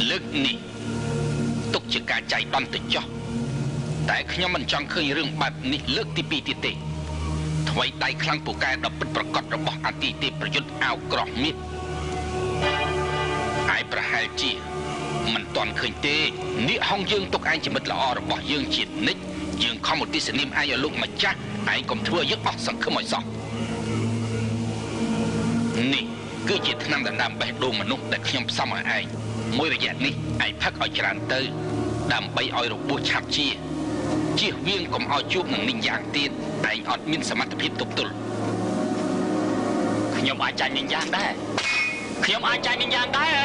លើកនេះទុកជាការចៃដន្យទៅចោះតែខ្ញុំមិនចង់ឃើញរឿងបែបនេះលើកទី2ទៀតទេថ្វីដៃខ្លាំងពូកែដ៏ពិតប្រាកដរបស់អតិទេប្រយុទ្ធអាវក្រោះមាសឯប្រហែលជាមិនទាន់ឃើញទេនេះហងយើងទុកឯងជាមិត្តល្អរបស់យើងជានិច្ចយើងខំឧទ្ទិសនាមឯងឲ្យលោកម្ចាស់ឯងកុំធ្វើយើងអស់សង្ឃឹមឲ្យសោះនេះគឺជាថ្នាំដណ្ដើមបេះដូងមនុស្សដែលខ្ញុំផ្សំឲ្យឯងមួយរយៈនេះឯងផឹកឲ្យច្រើនទៅដើម្បីឲ្យរបួសឆាប់ជាជៀសវាងកុំឲ្យជួបនឹងនាងយ៉ាងទៀតឯងអត់មានសមត្ថភាពទប់ទល់ខ្ញុំអាចចាញ់នាងយ៉ាងដែរខ្ញុំអាចចាញ់នាងយ៉ាងដែរ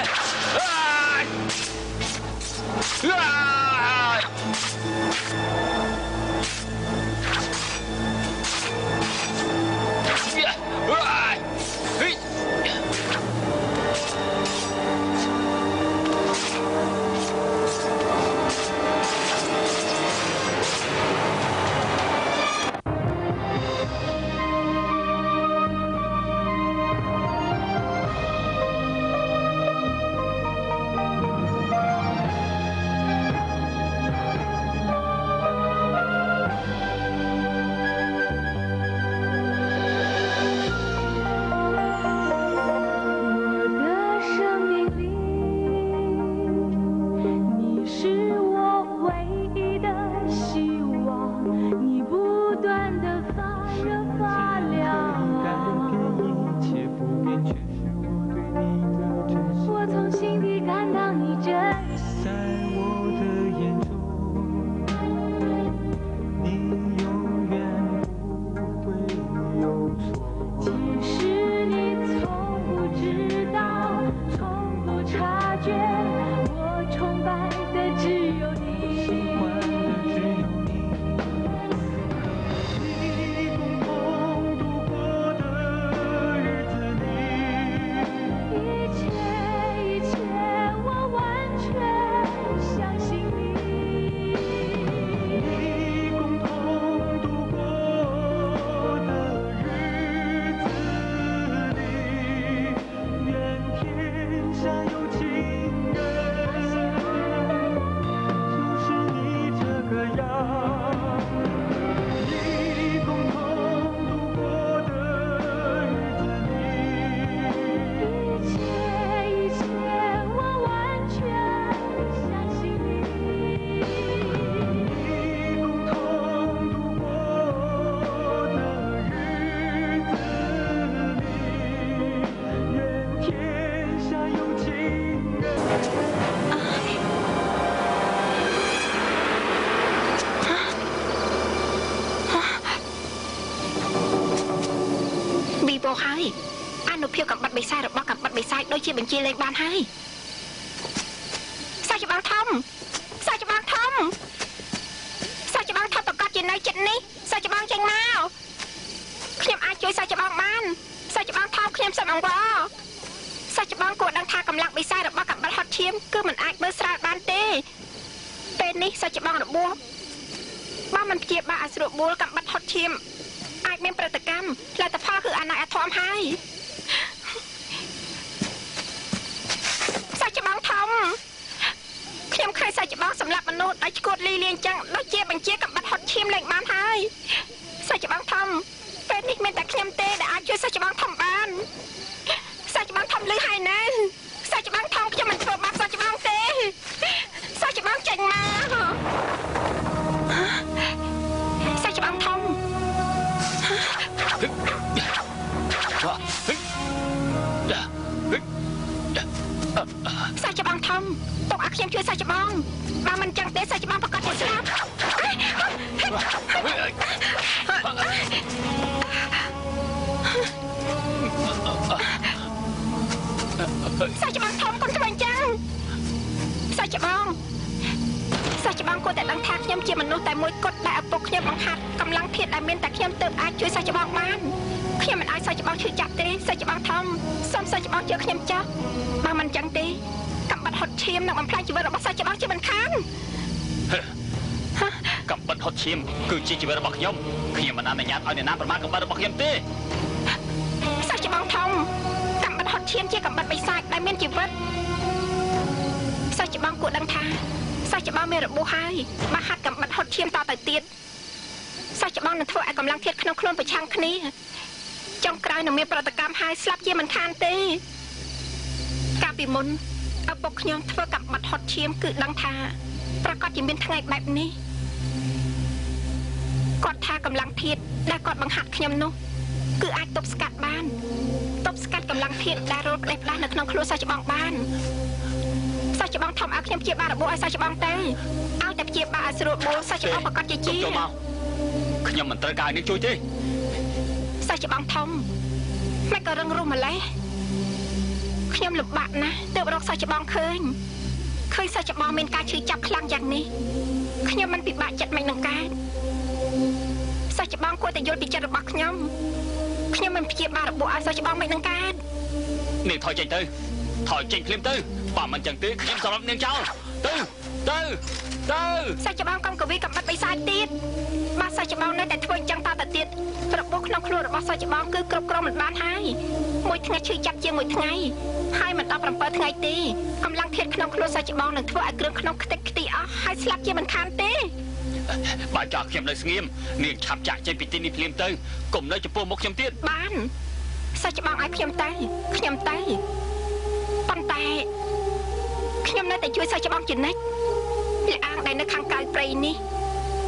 ហើយអនុភាពកំបិតបិសាចរបស់កំបិតបិសាចដូចជាបញ្ជាលេខបានហើយសាច់ច្បាំងធំសាច់ច្បាំងធំសាច់ច្បាំងធំប្រកាសជានៅចិត្តនេះសាច់ច្បាំងចេញមកខ្ញុំអាចជួយសាច់ច្បាំងបានសាច់ច្បាំងធំខ្ញុំសូមអង្វរសាច់ច្បាំងគួរដឹងថាកម្លាំងបិសាចរបស់កំបិតហត់ឈាមគឺមិនអាចមើលស្រាលបានទេពេលនេះសាច់ច្បាំងរបួសបើមិនព្យាបាលឲ្យស្រួលបួលកំបិតហត់ឈាមអាចមានប្រតិកម្មលទ្ធផលគឺអនាធមហើយសាច់ច្បាំងធំខ្ញុំឃើញសាច់ច្បាំងសម្រាប់មនុស្សដែលឈួតលីលាងចឹងដូចជាបញ្ជាកំបិតហត់ឈាមលែងបានហើយសាច់ច្បាំងធំពេលនេះមានតែខ្ញុំទេដែលអាចជួយសាច់ច្បាំងធំបានសាច់ច្បាំងធំលឺហើយណាសាច់ច្បាំងធំខ្ញុំមិនធ្វើបាបសាច់ច្បាំងទេសាច់ច្បាំងចេញមកសាច់ច្បាំងធំសាច់ច្បាំងធំទុកឲ្យខ្ញុំជួយសាច់ច្បាំងបើមិនចឹងទេសាច់ច្បាំងប្រកាសជាស្លាប់សាច់ច្បាំងធំកុំធ្វើអញ្ចឹងសាច់ច្បាំងសាច់ច្បាំងគួរតែដឹងថាខ្ញុំជាមនុស្សតែមួយគត់ដែលឪពុកខ្ញុំបង្ហាត់កម្លាំងធាតុដែលមានតែខ្ញុំទើបអាចជួយសាច់ច្បាំងបានខ្ញុំមិនអាចសាច់ច្បាំងឈឺចាប់ទេសាច់ច្បាំងធំសូមសាច់ច្បាំងជឿខ្ញុំចោះបើមិនចឹងទេកំបិតហត់ឈាមនឹងបំផ្លាញជីវិតរបស់សាច់ច្បាំងជាមិនខានកំបិតហត់ឈាមគឺជាជីវិតរបស់ខ្ញុំខ្ញុំមិនអនុញ្ញាតឲ្យអ្នកណាប្រមាថកំបិតរបស់ខ្ញុំទេសាច់ច្បាំងធំកំបិតហត់ឈាមជាកំបិតបិសាចដែលមានជីវិតសាច់ មានរបួសហើយបើហាត់កំបិតហត់ឈាមតទៅទៀតសិស្សច្បងនឹងធ្វើឲ្យកម្លាំងធាតុក្នុងខ្លួនប្រឆាំងគ្នាចុងក្រោយនឹងមានប្រតិកម្មហើយស្លាប់ជាមិនខានទេកាលពីមុនឪពុកខ្ញុំធ្វើកំបិតហត់ឈាមគឺដឹងថាប្រកាសជាមានថ្ងៃបែបនេះគាត់ថាកម្លាំងធាតុដែលគាត់បង្ហាត់ខ្ញុំនោះគឺអាចទប់ស្កាត់បានទប់ស្កាត់កម្លាំងធាតុដែលរលផ្ដេសផ្ដាសនៅក្នុងខ្លួនសិស្សច្បងបានសិស្សច្បងធំឲ្យខ្ញុំព្យាបាលរបួសឲ្យសិស្សច្បងទៅឲ្យតែព្យាបាលឲ្យស្រួលបួលសិស្សច្បងប្រកាសជាជាចូលមកខ្ញុំមិនត្រូវការឲ្យនាងជួយទេសិស្សច្បងធំមិនក៏រឹងរូសម្លេះខ្ញុំលំបាកណាស់ទើបរកសិស្សច្បងឃើញសិស្សច្បងមានការឈឺចាប់ខ្លាំងយ៉ាងនេះខ្ញុំមិនពិបាកចិត្តមិននឹងកើតសិស្សច្បងគួរតែយល់ពីចិត្តរបស់ខ្ញុំខ្ញុំមិនព្យាបាលរបួសឲ្យសិស្សច្បងមិននឹងកើតនាងថយចេញទៅថយចេញភ្លាមទៅបើមិនចឹងទេខ្ញុំសម្រាប់នាងចោលទៅទៅទៅសិស្សច្បងកុំកវីកំបិតបិសាចទៀតបើសិស្សច្បងនៅតែធ្វើអញ្ចឹងតទៅទៀតរបួសក្នុងខ្លួនរបស់សិស្សច្បងគឺគ្រប់គ្រងមិនបានហើយមួយថ្ងៃឈឺចាប់ជាងមួយថ្ងៃហើយមិនដល់7ថ្ងៃទេកម្លាំងធាតុក្នុងខ្លួនសិស្សច្បងនឹងធ្វើឲ្យគ្រឿងក្នុងខ្ទេចខ្ទីអស់ហើយស្លាប់ជាមិនខានទេបើចោលខ្ញុំនៅស្ងៀមនាងឆាប់ចាក់ចេញពីទីនេះភ្លាមទៅកុំនៅចំពោះមុខខ្ញុំទៀតបានសិស្សច្បងឲ្យខ្ញុំទៅខ្ញុំទៅប៉ុន្តែខ្ញុំនៅតែជួយសិស្សច្បងជានិច្ចលាអាងដែលនៅខាងក្រៅព្រៃនេះ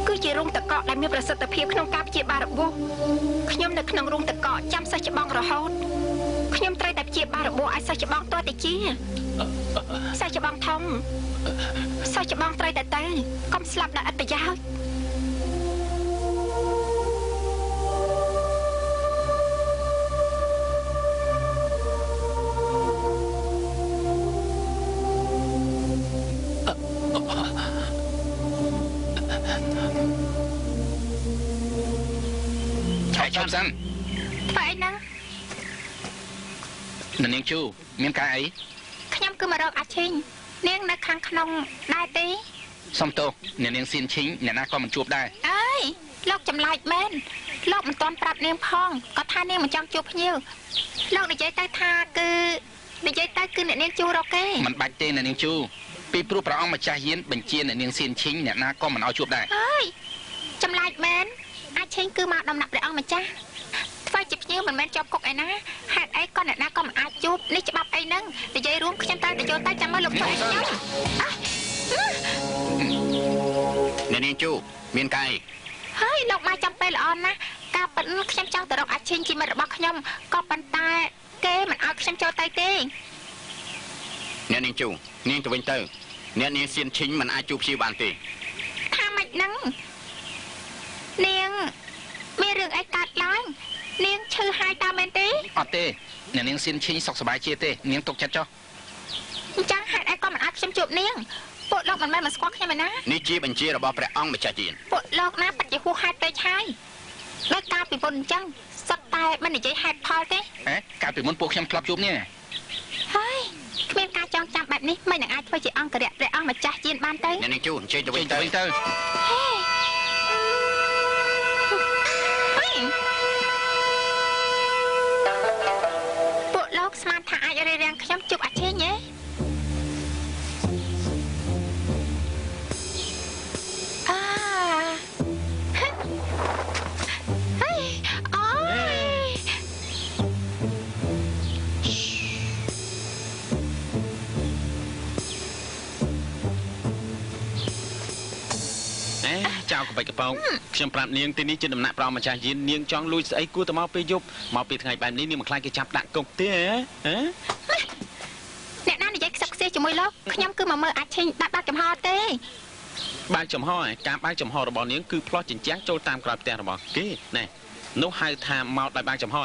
គឺជារោងតកកដែលមានប្រសិទ្ធភាពក្នុងការព្យាបាលរបួសខ្ញុំនៅក្នុងរោងតកកចាំសិស្សច្បងរហូតខ្ញុំត្រូវតែព្យាបាលរបួសឲ្យសិស្សច្បងទាល់តែជាសិស្សច្បងធំសិស្សច្បងត្រូវតែទៅកុំស្លាប់ដោយឥតប្រយោជន៍ឆាប់សិនធ្វើអីហ្នឹងនាងជូមានការអីខ្ញុំគឺមករកអាឈីងនាងនៅខាងក្នុងដែរទេសុំទោសអ្នកនាងសៀនឈីងអ្នកណាក៏មិនជួបដែរអើយលោកចម្លែកមែនលោកមិនទាន់ប្រាប់នាងផងក៏ថានាងមិនចង់ជួបភ្ញៀវលោកនិយាយទៅថាគឺនិយាយទៅគឺអ្នកនាងជូរកគេមិនបាច់ទេអ្នកនាងជូពីព្រោះព្រះអង្គម្ចាស់យានបញ្ជាអ្នកនាងសៀនឈីងអ្នកណាក៏មិនឲ្យជួបដែរអើយចម្លែកមែនអាឈីងគឺមកដំណាក់ព្រះអង្គម្ចាស់ធ្វើជាភ្ញៀវមិនមែនជាប់គុកឯណាហេតុអីក៏អ្នកណាក៏មិនអាចជួបនេះច្បាប់អីហ្នឹងនិយាយរួមខ្ញុំត្រូវតែចូលទៅចាំមើលលោកធ្វើអីខ្ញុំអ្នកនាងជូមានកាយហើយលោកមកចាំពេលល្អណាស់ការពិតខ្ញុំចង់ទៅរកអាឈីងជាមិត្តរបស់ខ្ញុំក៏ប៉ុន្តែគេមិនឲ្យខ្ញុំចូលទៅទេអ្នកនាងជូនាងទៅវិញទៅអ្នកនាងសៀនឈីងមិនអាចជួបភ្ញៀវបានទេថាម៉េចហ្នឹងនាងមានរឿងអីកើតឡើងនាងឈឺហើយតើមែនទេអត់ទេអ្នកនាងសៀនឈីងសុខសប្បាយជាទេនាងទុកចិត្តចុះអញ្ចឹងហេតុអីក៏មិនអាចខ្ញុំជួបនាងពួកលោកមិនមែនមិនស្គាល់ខ្ញុំឯណានេះជាបញ្ជារបស់ព្រះអង្គម្ចាស់យានពួកលោកណាពិតជាហួសហេតុពេកហើយដោយកាលពីមុនអញ្ចឹងសុទ្ធតែមិននិយាយហេតុផលទេហេកាលពីមុនពួកខ្ញុំធ្លាប់ជួបនាងហើយគ្មានការចងចាំបែបនេះមិននឹងអាចធ្វើជាអង្គរៈព្រះអង្គម្ចាស់យានបានទៅអ្នកនាងជូអញ្ជើញទៅវិញទៅពួកលោកស្មានថាអាចរារាំងខ្ញុំជួបអាឈេងទេអាហើយអូយអេចៅកបិចកប៉ោងខ្ញុំប្រាប់នាងទីនេះជាដំណាក់ព្រះម្ចាស់យាននាងចង់លួចស្អីគួរតែមកពេលយប់មកពេលថ្ងៃបែបនេះនាងមិនខ្លាចគេចាប់ដាក់គុកទេហ៎អ្នកណានិយាយខ្សឹបខ្សៀជាមួយលោកខ្ញុំគឺមកមើលអាចឈិញដាក់បាក់ចំហទេបើកចំហការបើកចំហរបស់នាងគឺផ្លោះចិញ្ចាំងចូលតាមក្រោយផ្ទះរបស់គេណែនោះហៅថាមកដោយបើកចំហហ៎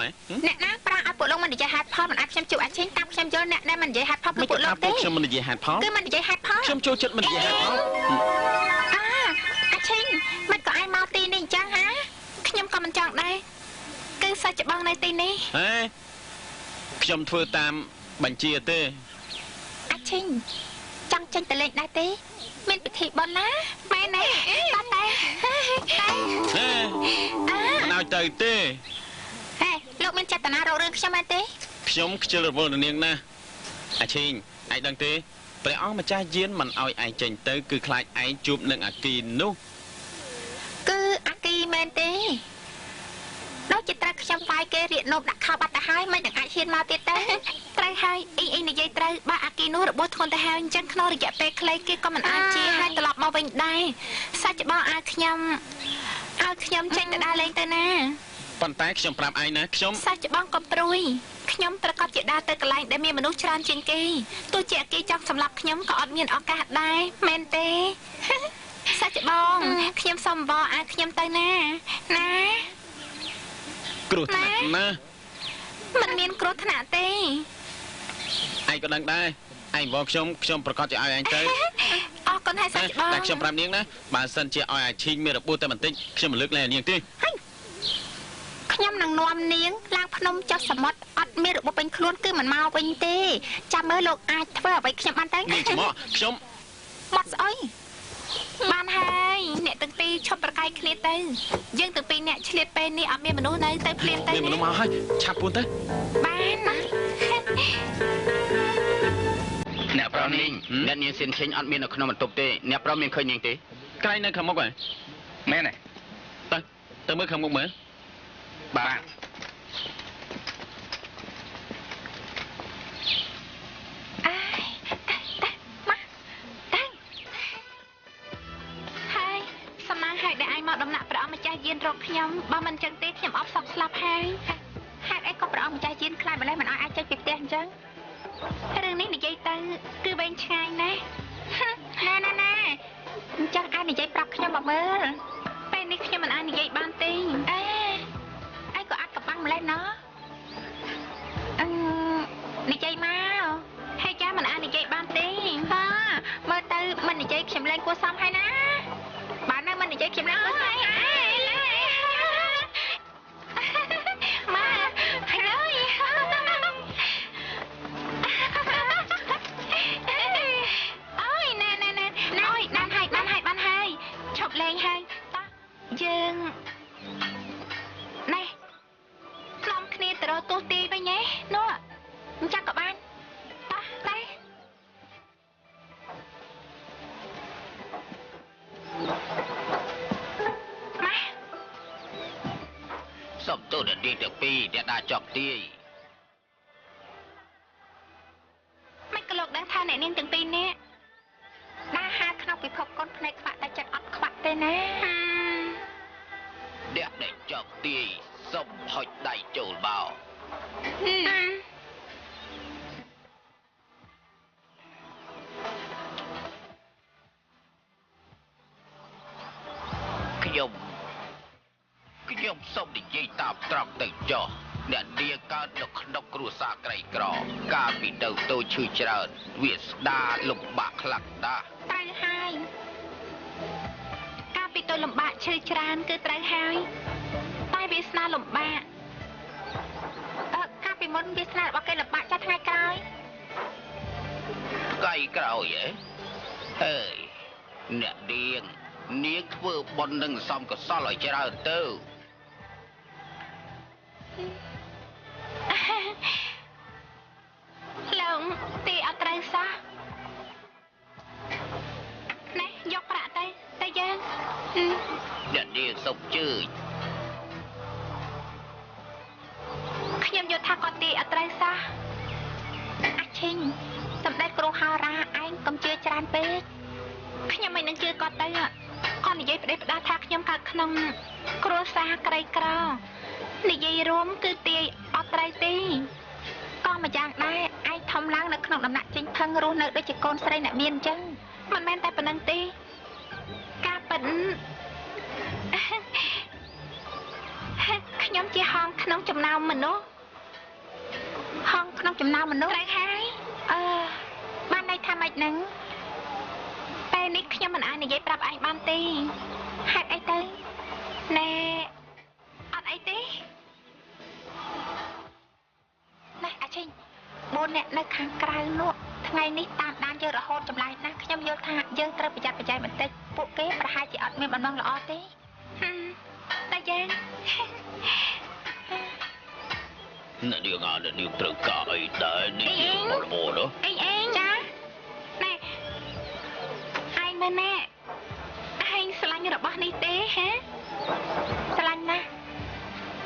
អ្នកណាប្រាឲ្យពួកលោកមិននិយាយហេតុផលមិនអាចខ្ញុំជួបអាចឈិញតាមខ្ញុំយល់អ្នកដែលមិននិយាយហេតុផលគឺពួកលោកទេខ្ញុំមិននិយាយហេតុផលគឺមិននិយាយហេតុផលខ្ញុំចូលចិត្តមិននិយាយហេតុផលអាឈិញមិនក៏ឯងមកទីនេះអញ្ចឹងហាខ្ញុំក៏មិនចង់ដែរគឺសាច់ច្បងនៅទីនេះហេខ្ញុំធ្វើតាមបញ្ជាទេអាឈិញចង់ចេញទៅលេងដែរទេមានពិធីបុណ្យណាមែនទេបាទតែតែមិនឲ្យទៅទេហេលោកមានចេតនារករឿងខ្ញុំមែនទេខ្ញុំខ្ជិលរវល់នាងណាស់អាឈិញឯងដឹងទេ ព្រះអង្គម្ចាស់យានមិនឲ្យឯងចេញទៅគឺខ្លាចឯងជួបនឹងអាគីនោះគឺអាគីមែនទេដូចជាត្រូវខ្ញុំវាយគេរៀកនោមដាក់ខោបាត់ទៅហើយមិននឹងអាចហ៊ានមកទៀតទេត្រូវហើយអ៊ីអ៊ីនិយាយត្រូវបើអាគីនោះរបួសធ្ងន់ទៅហើយអញ្ចឹងក្នុងរយៈពេលខ្លីគេក៏មិនអាចជាឲ្យត្រឡប់មកវិញដែរសាច់ច្បងឲ្យខ្ញុំចេញទៅដើរលេងទៅណាប៉ុន្តែខ្ញុំប្រាប់ឯងណាខ្ញុំសាច់ច្បងកំព្រួយខ្ញុំប្រកាសជាដើរទៅកន្លែងដែលមានមនុស្សច្រើនជាងគេទោះជាអាគីចង់សម្លាប់ខ្ញុំក៏អត់មានឱកាសដែរមែនទេសាច់ច្បងខ្ញុំសុំអង្វរឲ្យខ្ញុំទៅណាណាគ្រោះថ្នាក់ណាមិនមានគ្រោះថ្នាក់ទេឯងក៏ដឹងដែរឯងបងខ្ញុំប្រកាសជាឲ្យឯងទៅអរគុណហើយសាច់ច្បងតែខ្ញុំប្រាប់នាងណាបើសិនជាឲ្យអាឈីងមានរបួសតែបន្តិចខ្ញុំមិនលើកលែងនាងទេខ្ញុំនឹងនាំនាងឡើងភ្នំចុះសមុទ្រអត់មានរបួសពេញខ្លួនគឺមិនមកវិញទេចាំមើលលោកអាចធ្វើអ្វីខ្ញុំបានទៅនាងច្មក់ខ្ញុំមាត់ស្អុយបានហើយអ្នកទាំងពីរឈប់ប្រកែកគ្នាទៅយើងទាំងពីរអ្នកឆ្លៀតពេលនេះអត់មានមនុស្សនៅទៅភ្លាមទៅមានមនុស្សមកហើយឆាប់ពួនទៅបានណាអ្នកប្រុសនេះអ្នកនាងសៀនឆេងអត់មាននៅក្នុងបន្ទប់ទេអ្នកប្រុសមានឃើញនាងទេក្រែងនៅខាងមុខហ៎មែនទេទៅមើលខាងមុខមើលបាទមកដំណាក់ព្រះអង្គម្ចាស់យានរកខ្ញុំបើមិនចឹងទេខ្ញុំអបសក់ស្លាប់ហើយហេតុអីក៏ព្រះអង្គម្ចាស់យានខ្លាចម្លេះមិនឲ្យអាចចេញពីផ្ទះអញ្ចឹងរឿងនេះនិយាយទៅគឺវែងឆ្ងាយណាស់ណែណែណែអញ្ចឹងអាចនិយាយប្រាប់ខ្ញុំមកមើលពេលនេះខ្ញុំមិនអាចនិយាយបានទេអេអីក៏អាចកបាំងម្លេះណោះអឺនិយាយមកហើយចាមិនអាចនិយាយបានទេហាមើលទៅមិននិយាយខ្ញុំលែងគួរសមហើយណាបានណាមិននិយាយខ្ញុំឡើងអើយមកហើយអើយណែណែណែណែអើយបានហើយបានហើយបានហើយឈប់លេងហើយតោះយើងណែនាំគ្នាទៅរកទោះទីវិញហ៎នោះអញ្ចឹងក៏បានតោះតែសុំទោសដល់នាងទាំងពីរអ្នកដើរចောက်ទាយមិនក៏លោកដឹងថាអ្នកនាងទាំងពីរនេះដើរហាក្នុងពិភពកូនភ្នែកខ្វាក់តែចិត្តអត់ខ្វាក់ទេណាអ្នកដែលចောက်ទាយសុំហុចដៃចូលបោខ្ញុំសូមនិយាយតាមត្រង់ទៅចុះអ្នកនាងកើតនៅក្នុងគ្រួសារក្រីក្រកាលពីនៅតូចឈឺច្រើនវាស្ដាលំបាកខ្លាំងណាស់ត្រូវហើយកាលពីតូចលំបាកឈឺច្រើនគឺត្រូវហើយតែវាសនាលំបាកកាលពីមុនវាសនារបស់គេលំបាកចាស់ថ្ងៃក្រោយថ្ងៃក្រោយហ៎អើយអ្នកនាងនាងធ្វើបុណ្យនឹងសំកុសលឲ្យច្រើនទៅលោកទីអត់ត្រូវសោះណែយកប្រាក់ទៅទៅយើងអ្នកនាងសុំជឿខ្ញុំយល់ថាគាត់ទីអត់ត្រូវសោះអាឈិញសម្ដេចគ្រូហោរាឯងកុំជឿច្រើនពេកខ្ញុំមិននឹងជឿគាត់ទៅគាត់និយាយផ្ដេសផ្ដាសថាខ្ញុំកើតក្នុងគ្រួសារក្រីក្រនិយាយរួមគឺទាយអត់ត្រូវទេក៏ម្យ៉ាងដែរឯងធំឡើងនៅក្នុងដំណាក់ចេញផឹងរស់នៅដូចជាកូនស្រីអ្នកមានអញ្ចឹងមិនមែនតែប៉ុណ្្នឹងទេការពិតខ្ញុំជាហងក្នុងចំណោមមនុស្សហងក្នុងចំណោមមនុស្សត្រូវហើយអឺបានន័យថាម៉េចហ្នឹងពេលនេះខ្ញុំមិនអាចនិយាយប្រាប់ឯងបានទេហេតុអីទៅណែអត់អីទេណែអាឈិញប 4អ្នកនៅខាងក្រៅនោះថ្ងៃនេះតាមដានយើងរហូតចម្លែកណាស់ខ្ញុំយល់ថាយើងត្រូវប្រយ័ត្នប្រយែងបន្តិចពួកគេប្រហែលជាអត់មានបំណងល្អទេតែយើងអ្នកនាងអ្នកនាងត្រូវការអីដែរនេះបងប្អូនអីអីចាណែ មើលណែឯងស្រឡាញ់របស់នេះទេហ៎ស្រឡាញ់ណាស់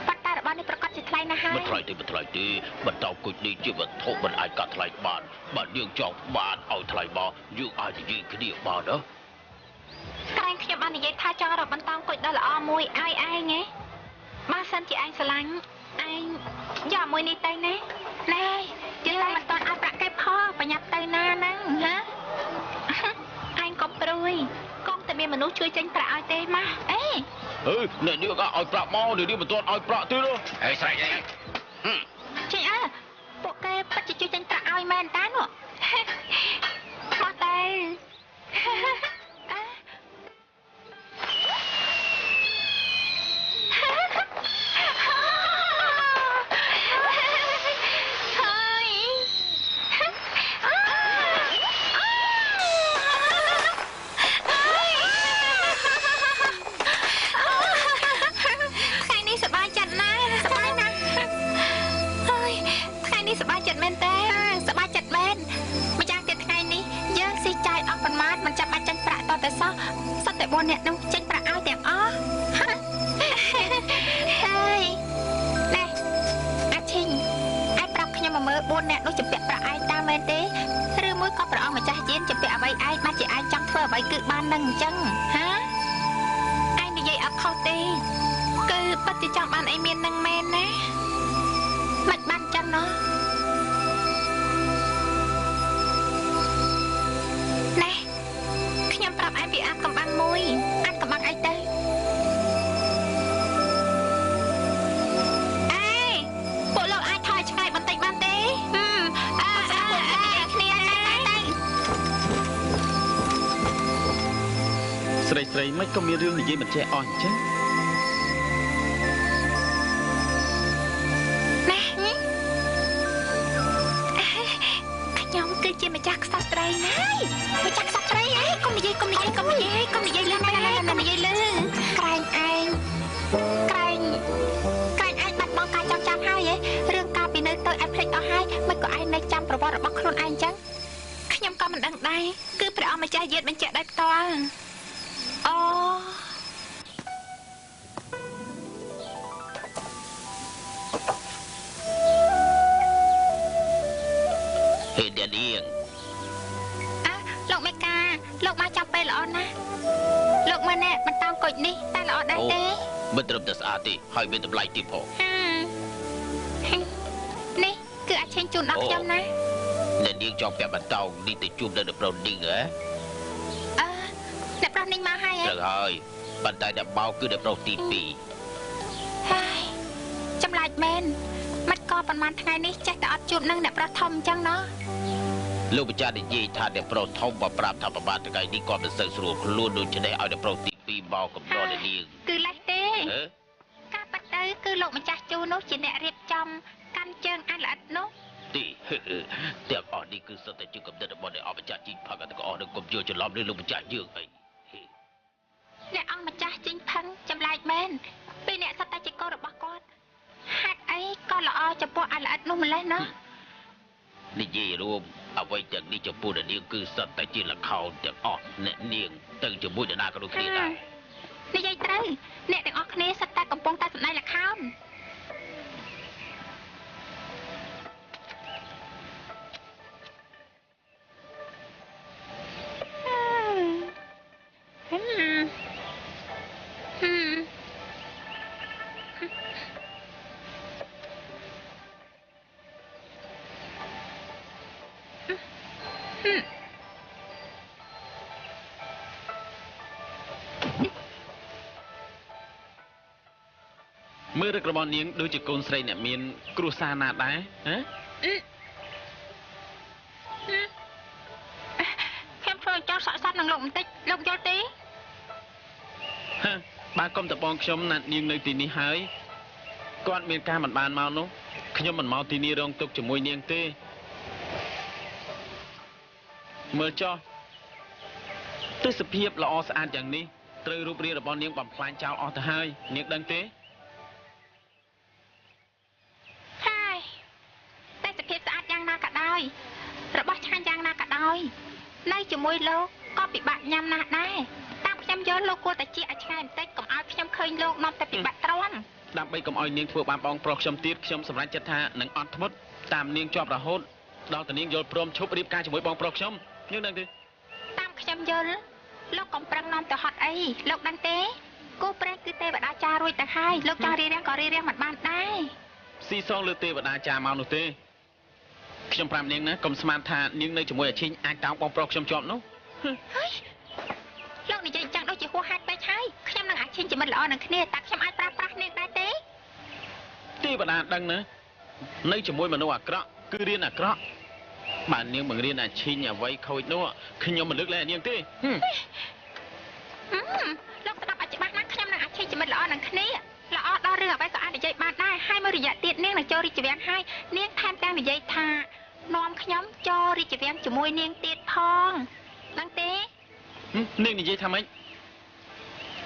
ប៉ុន្តែរបស់នេះប្រកាសជាថ្លៃណាស់ហើយមិនថ្លៃទេមិនថ្លៃទេបន្តគុជនេះជាវត្ថុមិនអាចកាត់ថ្លៃបានបើយើងចង់បានឲ្យថ្លៃមកយើងអាចនិយាយគ្នាបានណាក្រែងខ្ញុំបាននិយាយថាចង់រកបន្តគុជដ៏ល្អមួយឲ្យឯងហ៎បើសិនជាឯងស្រឡាញ់ឯងយកមួយនេះទៅណាណែយើងតែមិនទាន់ឲ្យប្រាក់គេផងប្រញាប់ទៅណាហ្នឹងហ៎ឯងកុំព្រួយកុំតែមានមនុស្សជួយចេញប្រាក់ឲ្យទេម៉ាអេអឺអ្នកនេះក៏ឲ្យប្រាក់មកនេះមិនទាន់ឲ្យប្រាក់ទេនោះអេស្រែកអីចេញអើពួកគេពិតជាជួយចេញប្រាក់ឲ្យមែនតានោះមកតែអ្នកនោះចេញប្រាក់ឲ្យទាំងអស់ហើយណែអាឈិញឯងប្រាប់ខ្ញុំមកមើល4អ្នកនោះជំពាក់ប្រាក់ឯងតាមមែនទេឬមួយក៏ព្រះអង្គម្ចាស់យានជំពាក់អ្វីឯងបានជាឯងចង់ធ្វើអ្វីគឺបាននឹងអញ្ចឹងហាឯងនិយាយអត់ខុសទេគឺពិតជាចង់បានអីមាននឹងមែនណាមិនបានចឹងណោះណែខ្ញុំប្រាប់ឯងពីអាកំបាំងមួយអាកំបាំងអីទៅអេពួកលោកអាចថយឆ្ងាយបន្តិចបានទេអើអើគ្នាទៅស្រីស្រីមិនក៏មានរឿងនិយាយមិនចេះអស់អញ្ចឹងណែខ្ញុំគឺជាម្ចាស់ក្សត្រីណាម្ចាស់ក្សត្រីអីកុំនិយាយកុំនិយាយកុំនិយាយកុំនិយាយលឺណាកុំនិយាយលឺក្រែងឯងក្រែងក្រែងឯងបាត់បង់ការចងចាំហើយហ៎រឿងកាលពីនៅទៅឯងភ្លេចអស់ហើយមិនក៏ឯងនៅចាំប្រវត្តិរបស់ខ្លួនឯងចឹងខ្ញុំក៏មិនដឹងដែរគឺព្រះអង្គម្ចាស់យាតបញ្ជាក់ដោយផ្ទាល់អូហេអ្នកនាងលោកមេកាលោកមកចាប់ពេលល្អណាស់លោកមើលណែបន្តគុជនេះតែល្អដែរទេមិនត្រឹមតែស្អាតទេហើយមានតម្លៃទៀតផងនេះគឺអាចឆេងជូនដល់ខ្ញុំណាអ្នកនាងចង់ពាក់បន្តនេះទៅជួបនៅអ្នកប្រុសនាងហ៎អឺអ្នកប្រុសនាងមកហើយត្រូវហើយប៉ុន្តែអ្នកបោគឺអ្នកប្រុសទី2ហើយចម្លែកមែនមិនក៏ប្រហែលថ្ងៃនេះចេះតែអត់ជួបនឹងអ្នកប្រុសធំអញ្ចឹងណោះលោកម្ចាស់និយាយថាអ្នកប្រុសធំមកប្រាប់ថាប្រហែលថ្ងៃនេះគាត់មិនសូវស្រួលខ្លួនដូច្នេះឲ្យអ្នកប្រុសទី2មកកំណត់អ្នកនាងគឺលេះទេការប៉ັດទៅគឺលោកម្ចាស់ជូនោះជាអ្នករៀបចំកាន់ជើងអានល្អិតនោះទេទាំងអស់នេះគឺសុទ្ធតែជាកំណត់របស់អ្នកអង្គម្ចាស់ជីងផឹងទាំងអស់នឹងកុំយល់ច្រឡំលើលោកម្ចាស់យើងអីអ្នកអង្គម្ចាស់ជីងផឹងចម្លែកមែនពីអ្នកសុទ្ធតែជាកូនរបស់គាត់ហេតុអីក៏ល្អចំពោះអានល្អិតនោះម្លេះណោះនិយាយរួមអ្វីទាំងនេះចំពោះអ្នកនាងគឺសុទ្ធតែជាល្ខោនទាំងអស់អ្នកនាងទៅជាមួយនរណាក៏ដូចគ្នាដែរនិយាយត្រូវអ្នកទាំងអស់គ្នាសុទ្ធតែកំពុងតែសម្ដែងល្ខោន មើលរឹករបស់នាងដូចជាកូនស្រីអ្នកមានគ្រួសារណាដែរហ៎ខ្ញុំធ្វើចង់សក់សັບនឹងលោកបន្តិចលោកយល់ទេហ៎បើកុំតបងខ្ញុំណាត់នាងនៅទីនេះហើយគាត់មានការមិនបានមកនោះខ្ញុំមិនមកទីនេះរងទុកជាមួយនាងទេមើលចុះទេសភាពល្អស្អាតយ៉ាងនេះត្រូវរូបរាងរបស់នាងបំផ្លាញចោលអស់ទៅហើយនាងដឹងទេហើយទេសភាពស្អាតយ៉ាងណាក៏ដោយរបស់ឆ្ងាញ់យ៉ាងណាក៏ដោយនៅជាមួយលោក ក៏ពិបាកញ៉ាំណាស់ដែរតាមខ្ញុំយល់លោកគួរតែជៀសឲ្យឆ្ងាយបន្តិចកុំឲ្យខ្ញុំឃើញលោកនាំតែពិបាកទ្រាំដើម្បីកុំឲ្យនាងធ្វើបាបបងប្រុសខ្ញុំទៀតខ្ញុំសម្រេចចិត្តថានឹងអត់ធ្មត់តាមនាងជាប់រហូតដល់តែនាងយល់ព្រមឈប់រៀបការជាមួយបងប្រុសខ្ញុំនាងដឹងទេតាមខ្ញុំយល់លោកកុំប្រឹងនាំទៅហត់អីលោកដឹងទេគូប្រេងគឺទេវតាចារួចទៅហើយលោកចង់រៀបរៀងក៏រៀបរៀងមិនបានដែរស៊ីសងលើទេវតាចាមកនោះទេខ្ញុំប្រាប់នាងណាកុំស្មានថានាងនៅជាមួយអាឈីងអាចតោងបងប្រុសខ្ញុំជាប់នោះហើយលោកនិយាយចឹងដូចជាហួសហេតុពេកហើយខ្ញុំនឹងអាឈីងជាមិត្តល្អនឹងគ្នាតើខ្ញុំអាចប្រើប្រាស់នាងដែរទេទេវតាដឹងណានៅជាមួយមនុស្សអាក្រក់គឺរៀនអាក្រក់បើនាងបង្រៀនអាឈីងអ្វីខូចនោះខ្ញុំមិនលើកលែងនាងទេលោកស្ដាប់ឲ្យច្បាស់ណាស់ខ្ញុំនឹងអាឈីងជាមិត្តល្អនឹងគ្នាល្អដល់រឿងអ្វីក៏អាចនិយាយបានដែរហើយមួយរយៈទៀតនាងនឹងចូលរាជវាំងហើយនាងថែមទាំងនិយាយថានាំខ្ញុំចូលរាជវាំងជាមួយនាងទៀតផងដឹងទេនាងនិយាយថាម៉េច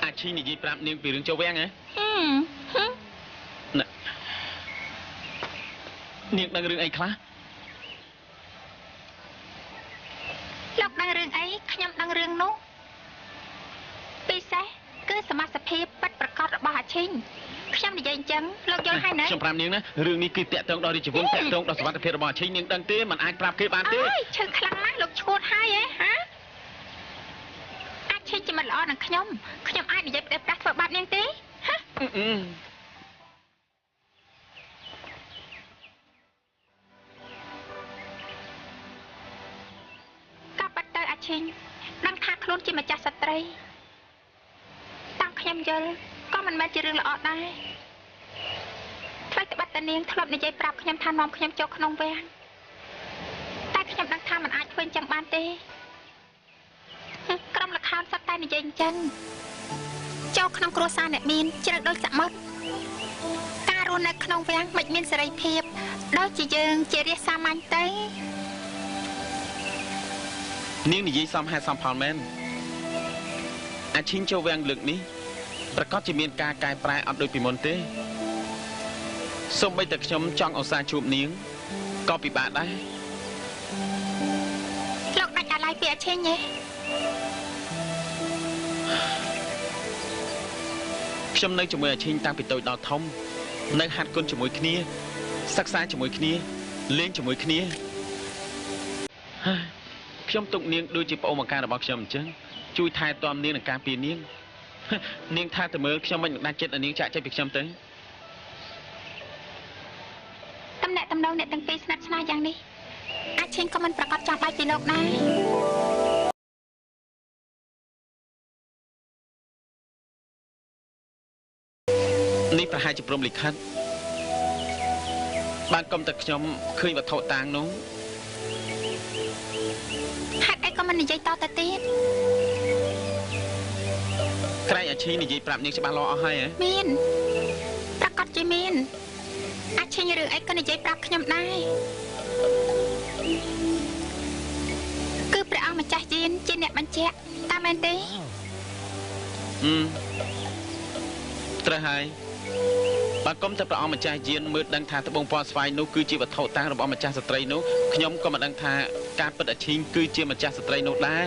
អាឈីងនិយាយប្រាប់នាងពីរឿងចូលវាំងហ៎នាងដឹងរឿងអីខ្លះលោកដឹងរឿងអីខ្ញុំដឹងរឿងនោះពិសេសគឺសមាសភាពពិតប្រាកដរបស់អាឈីងខ្ញុំនិយាយអញ្ចឹងលោកយល់ហើយណាខ្ញុំប្រាប់នាងណារឿងនេះគឺតាក់ទងដល់រាជវង្សតាក់ទងដល់សុវត្ថិភាពរបស់អាឈីងនាងដឹងទេมันអាចប្រាប់គេបានទេអើយឈឺខ្លាំងណាស់លោកឈួតហើយហ៎ហាអាឈីងជាមិត្តល្អនឹងខ្ញុំខ្ញុំអាចនិយាយផ្ដេសផ្ដាស់ធ្វើបាបនាងទេហាកាប់បាត់ទៅអាឈីងដឹងថាខ្លួនជាម្ចាស់ស្ត្រីតាមខ្ញុំយល់ក៏មិនមែនជារឿងល្អដែរថ្លៃត្បិតតានាងធ្លាប់និយាយប្រាប់ខ្ញុំថានាំខ្ញុំចូលក្នុងវាំងតែខ្ញុំដឹងថាមិនអាចធ្វើអញ្ចឹងបានទេក្រុមល្ខោនសុទ្ធតែនិយាយអញ្ចឹងចូលក្នុងគ្រួសារអ្នកមានជ្រៅដូចសមុទ្រការរស់នៅក្នុងវាំងមិនមានសេរីភាពដូចជាយើងជារាជសាមញ្ញទៅនាងនិយាយសមហេតុសមផលមែនអាឈីងចូលវាំងលើកនេះប្រកាសជាមានការកែប្រែអត់ដូចពីមុនទេសូម្បីតែខ្ញុំចង់ឧស្សាហ៍ជួបនាងក៏ពិបាកដែរលោកដាច់អាឡ័យពីអាឈីងទេខ្ញុំនៅជាមួយអាឈីងតាំងពីតូចដល់ធំនៅហាត់គុណជាមួយគ្នាសិក្សាជាមួយគ្នាលេងជាមួយគ្នាខ្ញុំទុកនាងដូចជាប្អូនបង្ការរបស់ខ្ញុំអញ្ចឹងជួយថែទាំនាងនិងការពារនាងនាងថាទៅមើលខ្ញុំមិនដាច់ចិត្តឲ្យនាងចាក់ចិត្តពីខ្ញុំទៅតំណាក់តំណងអ្នកទាំងពីរស្និទ្ធស្នាលយ៉ាងនេះអាឈីងក៏មិនប្រកាសចង់បែកពីលោកដែរនេះប្រហែលជាព្រមលិខិតបានកុំតែខ្ញុំឃើញវត្ថុតាងនោះហេតុអីក៏មិននិយាយតទៅទៀតក្រែងអាឈីងនិយាយប្រាប់នាងច្បាស់លាស់អស់ហើយហ៎មានប្រកាសជាមានអាឈីងរឿងអីក៏និយាយប្រាប់ខ្ញុំដែរគឺព្រះអង្គម្ចាស់យានជាអ្នកបញ្ជាក់តាមមែនទេត្រូវហើយបើកុំតែព្រះអង្គម្ចាស់យានមើលដឹងថាត្បូងពណ៌ស្វាយនោះគឺជាវត្ថុតាងរបស់ម្ចាស់ស្ត្រីនោះខ្ញុំក៏មិនដឹងថាការពិតអាឈីងគឺជាម្ចាស់ស្ត្រីនោះដែរ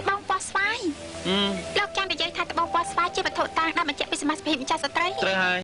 ត្បូងពណ៌ស្វាយលោកចង់និយាយថាត្បូងពណ៌ស្វាយជាវត្ថុតាងដែលបញ្ជាក់ពីសមាជិកម្ចាស់ស្ត្រីត្រូវហើយ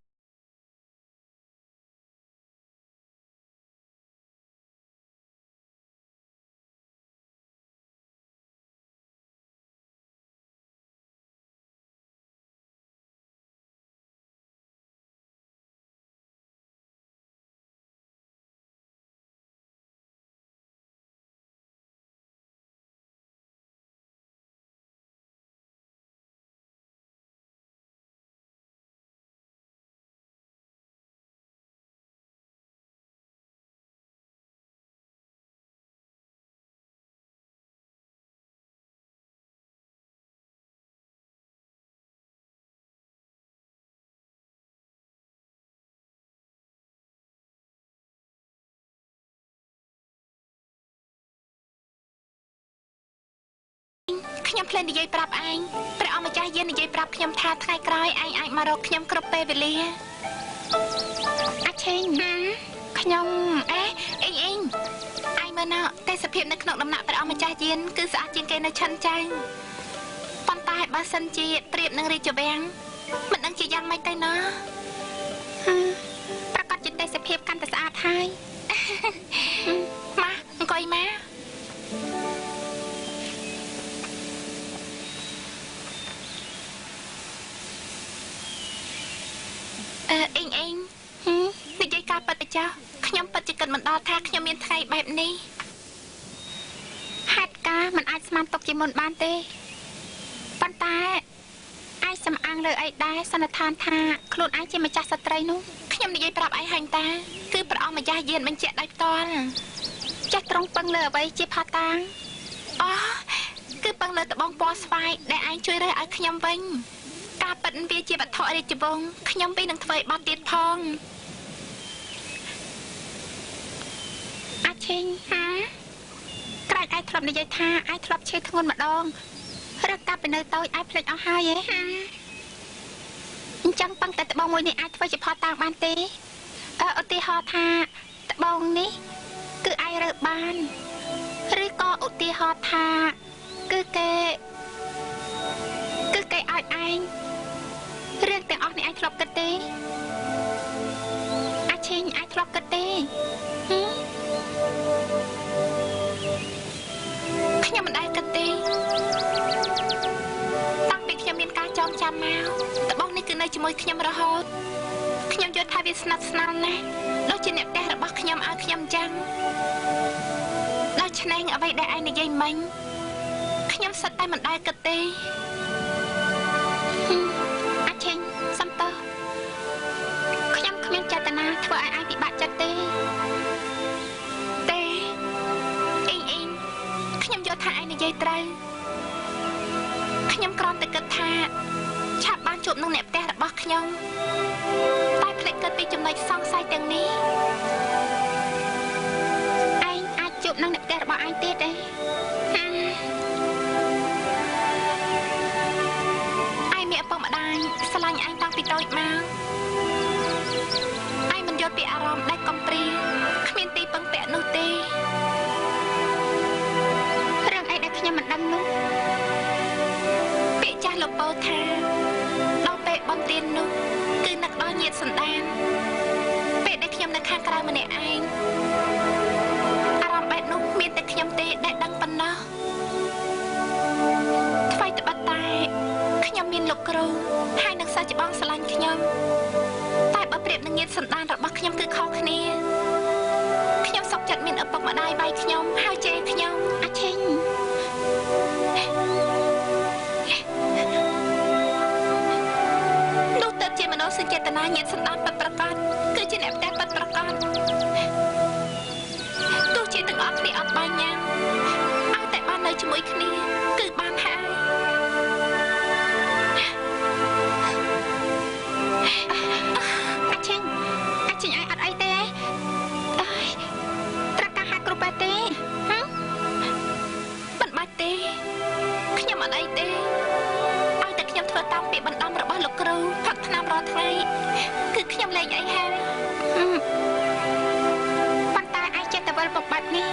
ខ្ញុំភ្លេចនិយាយប្រាប់ឯងព្រះអង្គម្ចាស់យាននិយាយប្រាប់ខ្ញុំថាថ្ងៃក្រោយឯងអាចមករកខ្ញុំគ្រប់ពេលវេលាអាឆេងខ្ញុំអេអេងអេងឯងមើល ណទេសភាពនៅក្នុងដំណាក់ព្រះអង្គម្ចាស់យានគឺស្អាតជាងគេនៅឆិនចៅប៉ុន្តែបើសិនជាប្រៀបនឹងរាជវាំងមិនដឹងជាយ៉ាងម៉េចទៅណោះប្រកាសជាទេសភាពកាន់តែស្អាតហើយម៉ាអង្គុយម៉ាអេងអេងនិយាយការពិតទៅចោះខ្ញុំពិតជាគិតមិនដល់ថាខ្ញុំមានថ្ងៃបែបនេះហេតុការមិនអាចស្មានទុកជាមុនបានទេប៉ុន្តែឯងសំអាងលើអីដែរសន្និដ្ឋានថាខ្លួនឯងជាម្ចាស់ស្ត្រីនោះខ្ញុំនិយាយប្រាប់ឯងហើយតាគឺព្រះអង្គម្ចាស់យានបញ្ជាក់ដោយផ្ទាល់ចេះត្រង់ពឹងលើអ្វីជាផតាងអូគឺពឹងលើដបងពណ៌ស្វាយដែលឯងជួយរើសឲ្យខ្ញុំវិញការពិតវាជាវត្ថុរាជវង្សខ្ញុំពីនឹងធ្វើឲ្យបាត់ទៀតផងអាឈេងហាក្រែងឯងធ្លាប់និយាយថាឯងធ្លាប់ឈឺធ្ងន់ម្ដងរកកាប់ពីនៅតូចឯងភ្លេចអស់ហើយហ៎អញ្ចឹងពឹងតែត្បូងមួយនេះអាចធ្វើជាផតាងបានទេឧទាហរណ៍ថាត្បូងនេះគឺឯងរើបានឬក៏ឧទាហរណ៍ថាគឺគេឲ្យឯងរឿងទាំងអស់នេះឯងធ្លាប់គិតទេអាឈេងឯងធ្លាប់គិតទេខ្ញុំមិនដែលគិតទេតាំងពីខ្ញុំមានការចងចាំមកត្បូងនេះគឺនៅជាមួយខ្ញុំរហូតខ្ញុំយល់ថាវាស្និទ្ធស្នាលណាស់ដូចជាអ្នកផ្ទះរបស់ខ្ញុំឲ្យខ្ញុំអញ្ចឹងដូច្នេះអ្វីដែលឯងនិយាយមិញខ្ញុំសិតតែមិនដែលគិតទេអាឈេងសំទោសខ្ញុំគ្មានចេតនាធ្វើឲ្យឯងពិបាកចិត្តទេទេអេងអេងខ្ញុំយល់ថាឯងនិយាយត្រូវខ្ញុំគ្រាន់តែគិតថាឆាប់បានជួបនឹងអ្នកផ្ទះរបស់ខ្ញុំតែភ្លេចគិតពីចំណុចសង្ស័យទាំងនេះឯងអាចជួបនឹងអ្នកផ្ទះរបស់ឯងទៀតទេឯងមានឪពុកម្ដាយស្រឡាញ់ឯងតាំងពីតូចមកឯងមិនយល់ពីអារម្មណ៍ដែលកំព្រាគ្មានទីពឹងពាក់នោះទេរឿងអីដែលខ្ញុំមិនដឹងនោះពាក្យចាស់លោកពោលថាដល់ពេលបំទៀននោះគឺនឹកដល់ញាតិសន្តានពេលដែលខ្ញុំនៅខាងក្រៅម្នាក់ឯងអារម្មណ៍បែបនោះមានតែខ្ញុំទេដែលដឹងប៉ុណ្ណោះថ្មីត្បិតតែខ្ញុំមានលោកគ្រូហើយនឹងសិស្សច្បងស្រឡាញ់ខ្ញុំតែបើប្រៀបនឹងញាតិសន្តានរបស់ខ្ញុំគឺខុសគ្នាខ្ញុំសុខចិត្តមានឪពុកម្ដាយវាយខ្ញុំហើយជេរខ្ញុំអាឈេងនោះទៅជាមនោសញ្ចេតនាញាតិសន្តានពិតប្រាកដគឺជាអ្នកផ្ទះពិតប្រាកដទោះជាទាំងអស់គ្នាអត់បាយញ៉ាំឲ្យតែបាននៅជាមួយគ្នាគឺបានហើយអាឈេងអាឈេងឯងអត់អីទេអើយត្រូវការហៅគ្រូពេទ្យទេហ៎មិនបាច់ទេខ្ញុំអត់អីទេឲ្យតែខ្ញុំធ្វើតាមពាក្យបណ្ដាំរបស់លោកគ្រូផឹកថ្នាំរាល់ថ្ងៃគឺខ្ញុំលែងអីហើយប៉ុន្តែឯងចេះតែវិលមកបែបនេះ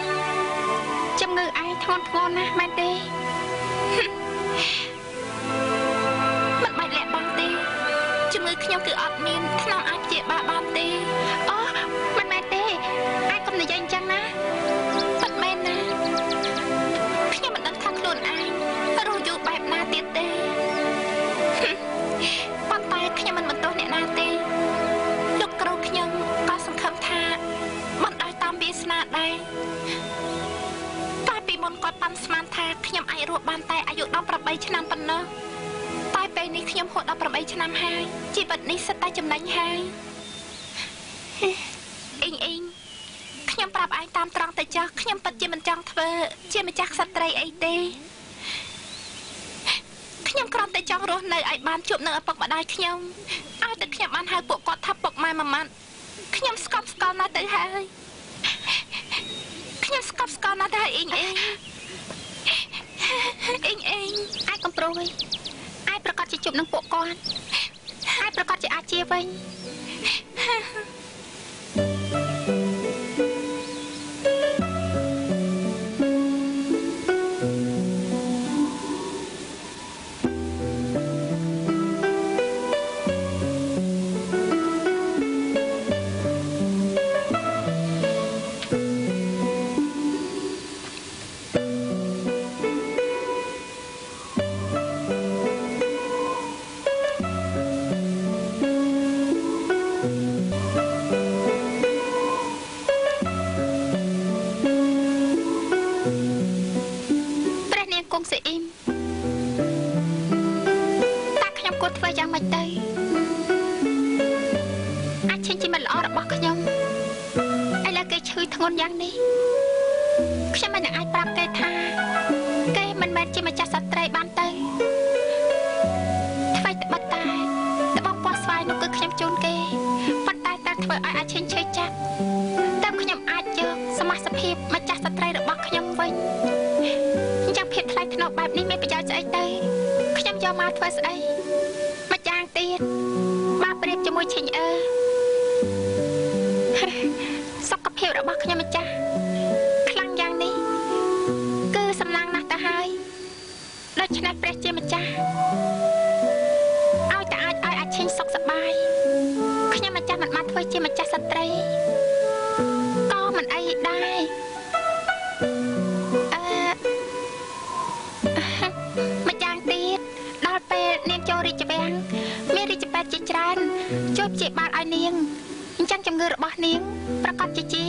ជំងឺឯងធ្ងន់ធ្ងរណាស់មែនទេមិនបាច់លាក់បាំងទេជំងឺខ្ញុំគឺអត់មានថ្នាំអាចព្យាបាលបានទេអូមិនមែនទេឯងកុំនិយាយអញ្ចឹងណាពិតមែនណាខ្ញុំមិនដឹងថាខ្លួនឯងរស់យូរបែបណាទៀតទេប៉ុន្តែខ្ញុំមិនបន្ទោសអ្នកណាទេលោកគ្រូខ្ញុំក៏សង្ឃឹមថាមិនដោយតាមវាសនាដែរតែពីមុនគាត់ប៉ាន់ស្មានថាខ្ញុំអាចរស់បានតែអាយុ18ឆ្នាំប៉ុណ្ណោះតែពេលនេះខ្ញុំហួស18ឆ្នាំហើយជីវិតនេះសិតតែចំណេញហើយអេងអេងខ្ញុំប្រាប់ឯងតាមត្រង់ទៅចោះខ្ញុំពិតជាមិនចង់ធ្វើជាម្ចាស់ក្សត្រីអីទេខ្ញុំគ្រាន់តែចង់រស់នៅឲ្យបានជួបនឹងឪពុកម្ដាយខ្ញុំឲ្យតែខ្ញុំបានហៅពួកគាត់ថាពុកម៉ែមួយម៉ាត់ខ្ញុំស្កប់ស្កល់ណាស់ទៅហើយខ្ញុំស្កប់ស្កល់ណាស់ទៅហើយអេងអេងអេងអេងឯងកុំព្រួយឯងប្រកាសជាជួបនឹងពួកគាត់ឯងប្រកាសជាអាចជាវិញ សេអ៊ីមតើខ្ញុំគួរធ្វើយ៉ាងម៉េចទៅអាចឈិញជាមិត្តល្អរបស់ខ្ញុំឥឡូវគេឈឺធ្ងន់យ៉ាងនេះខ្ញុំមិនអាចប្រាប់គេថាគេមិនមែនជាម្ចាស់ស្ត្រីបានទៅថ្មីត្បិតតែត្បូងពណ៌ស្វាយនោះគឺខ្ញុំជូនគេប៉ុន្តែតើធ្វើឲ្យអាឈិញឈឺចាប់តើខ្ញុំអាចយកសមាសភាពម្ចាស់ស្ត្រីរបស់ខ្ញុំវិញអញ្ចឹងភាពថ្លៃថ្នូរបែបនេះមានប្រយោជន៍ស្អីទៅខ្ញុំយកមកធ្វើស្អីម្យ៉ាងទៀតបើប្រៀបជាមួយឈិញអើសុខភាពរបស់ខ្ញុំម្ចាស់ខ្លាំងយ៉ាងនេះគឺសំណាងណាស់ទៅហើយដូច្នេះព្រះជាម្ចាស់ឲ្យតែអាចឲ្យអាឈិញសុខសប្បាយខ្ញុំម្ចាស់មិនបានធ្វើជាម្ចាស់ស្ត្រីក៏មិនអីដែរម្យ៉ាងទៀតដល់ពេលនាងចូលរាជវាំងមានរាជពេទ្យជាច្រើនជួយព្យាបាលឲ្យនាងអញ្ចឹងជំងឺរបស់នាងប្រកាសជា